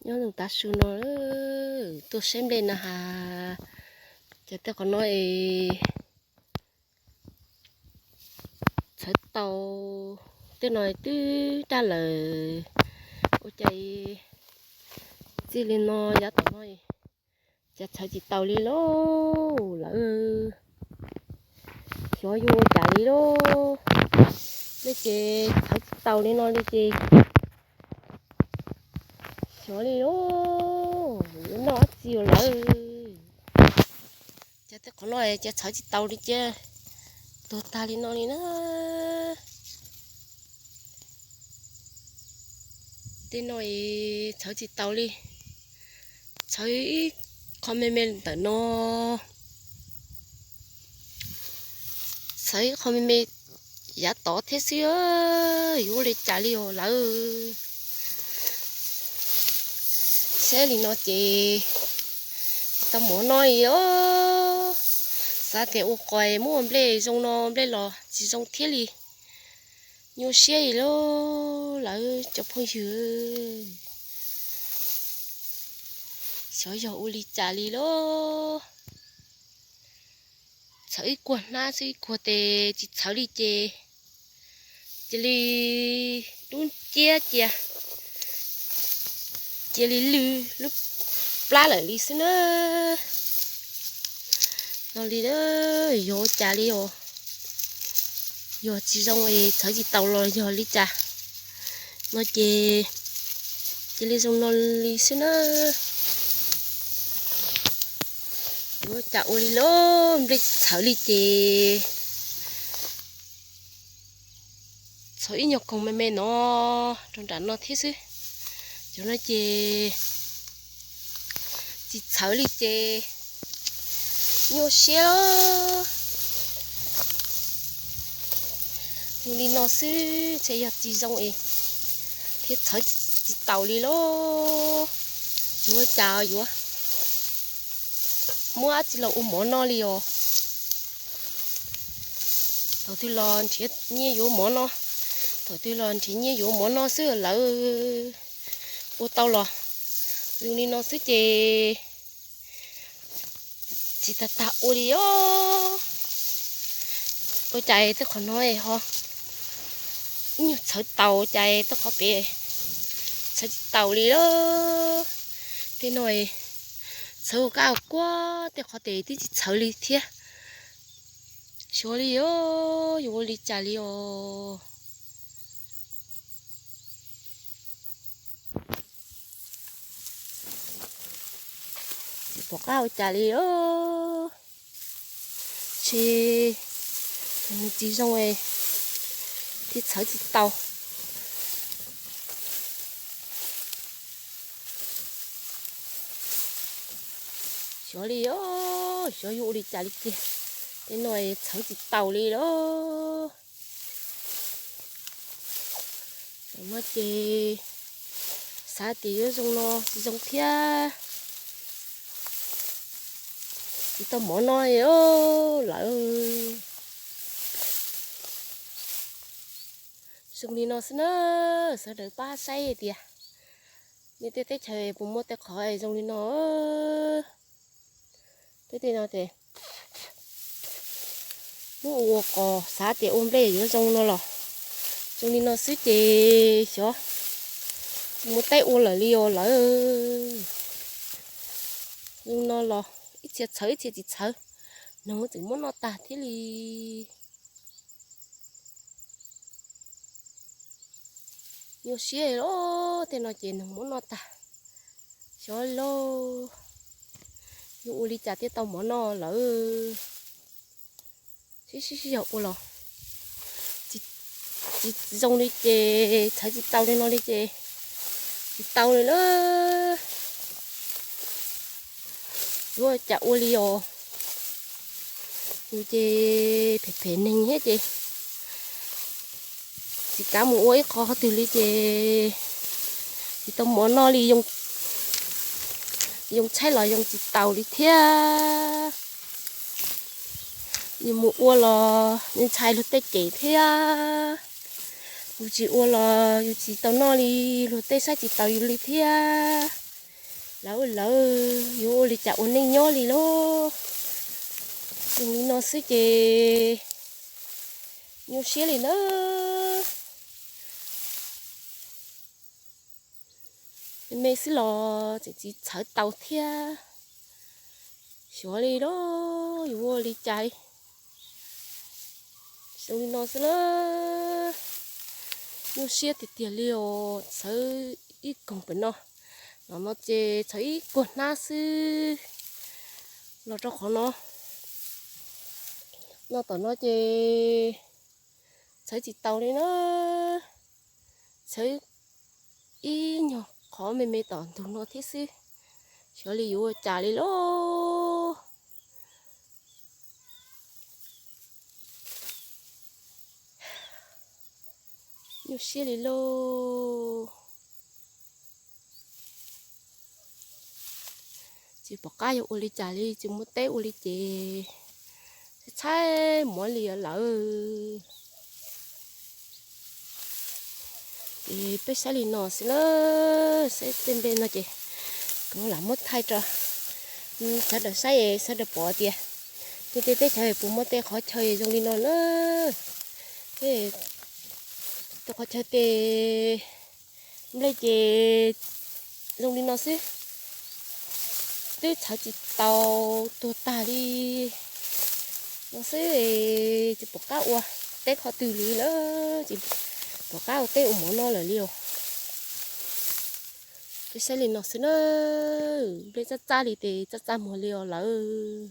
Nyob nws tav su no, tuaj saib nplej na has. Ces tej qhov no es txhawv tau, tej no twb daj lawm. Ua cas txij li no yav tom no cas txhawv tsis tau li lauj lawv. Xyov yog ua cas li lauj. Nej ces txhawv tsis tau li no li ces xyov li lauj, yuav noj dab tsi lawv. Ces tej qhov no ces txhawv tsis tau li ces tuag tag li no li na. Tej no txhawv tsis tau li. Txhawv ib qho me me ntawm no, txhawv ib qho me me yav tod thiab xwb, yuav ua li cas li os lawv. Saib li no ces tsis tau mov noj li os. Xav tias ua qos muab ua nplej zoo no nplej los tsis zoo thiab li. Nyuaj siab li lauj lawv cov phooj ywg. Xyov yog ua li cas li lauj. Txhawv ib kuag hnab xwb, ib kuag tes tsis txhawv li ces cia li dub nciab cia, cia li lwj lub plab lawm li xwb na. No li, yog ua cas li os, yog tsis zoo es txhawv tsis tau los yog li cas. No ces cia li zoo no li xwb na. Yuav ua cas ua li lauj, nplej tsis txhawv li ces txhawv ib nyuag koog me me no rau nram no thiab xwb. Cov no ces tsis txhawv li ces nyuaj siab. Zoo li no xwb ntshe yog tsis zoo es thiaj txhawv tsis taus li lauj. Yuav ua cas yuav muab dab tsi los ua mov noj li os. Thaum twg los nrhiav nyiaj yuav mov noj, thaum twg los nrhiav nyiaj yuav mov noj xwb lawv. Ua tau los zoo li no xwb ces tsis tag tag ua li os. Ua cas tej qhov no ho ib nyuag txhawv taus, cas tej qhov pem txhawv tsis taus li lauj. Tej no txhawv ua kab ua kuab, tej qhov tes twb tsis txhawv li thiab. Xyov li os, yuav ua li cas li os. Tsis pom qab ua cas li os. Ntshe nws tsis zoo thiaj txhawv tsis tau. Xyov li os, xyov yuav ua li cas li tiag. Tej no txhawv tsis taus li lauj. Tam no ces xav tias yuav zoo no tsis zoo thiab. Tsis tau mov noj lawm. Zoo li no xwb na, sawv daws pab saib tias nej tej teb chaws puas muaj tej qhov zoo li no. Peb tej no ces muab ua qos xav tias ua nplej yuav zoo no los zoo li no xwb ces xyov tsis muaj teb ua lawm li os lawv. Zoo no los ib txhia txhawv ib txhia tsis txhawv, neeg tseem muab noj tag thiab li. Nyuaj siab los tej no ces neeg muab noj tag. Xyov lauj, yuav ua li cas thiaj tau mov noj lawm. Sib sib sib yaug ua los tsis zoo li ces txhawv tsis tau li no li ces tsis tau li lawm. Yuav cas ua li os. Yus ces phem phem neeg thiab ces tsis kav mus ua ib qho qhov twg li ces tsis tau mov noj li. Yoo tshaib los yoo tsis taus li thiab. Yus mus ua los ntshai luag tej cem thiab. Yus tsis ua los yus tsis tau noj li, luag tej saib tsis taus yus li thiab. Lawv, lawv yuav ua li cas ua neej nyob li lauj? Zoo li no xwb ces nyuaj siab li na. Me me xwb los tseem tsis txhawv tau thiab. Xyov li lauj, yuav ua li cas li. Zoo li no xwb na. Nyuaj siab tiag tiag li os, txhawv ib koog pem no. Los no ces txhawv ib kuag hnab xwb. Los rau qhov no, no tom no ces txhawv tsis tau li na. Txhawv ib nyuag qhov me me tom ntug no thiab xwb. Xyov li yuav ua cas li lauj. Nyuaj siab li lauj. Tsis pom qab yuav ua li cas li, tsis muaj teb ua li ces txhais mov li lawm. Ces peb saib li no xwb na, saib tej npe no ces kuv lam muab thaij rau sawv daws saib, sawv daws pom tias tej teb chaws puas muaj tej qhov chaw zoo li no na. Tej qhov chaw tej nplej ces zoo li no xwb, twb txhawv tsis tau, tuag tag li no xwb. Tsis pom qab ua teb qhov twg li lawm, tsis pom qab ua teb ua mov no lawm li os. Peb saib li no xwb na, nplej txaj txaj li ces txaj txaj muag li os lawm.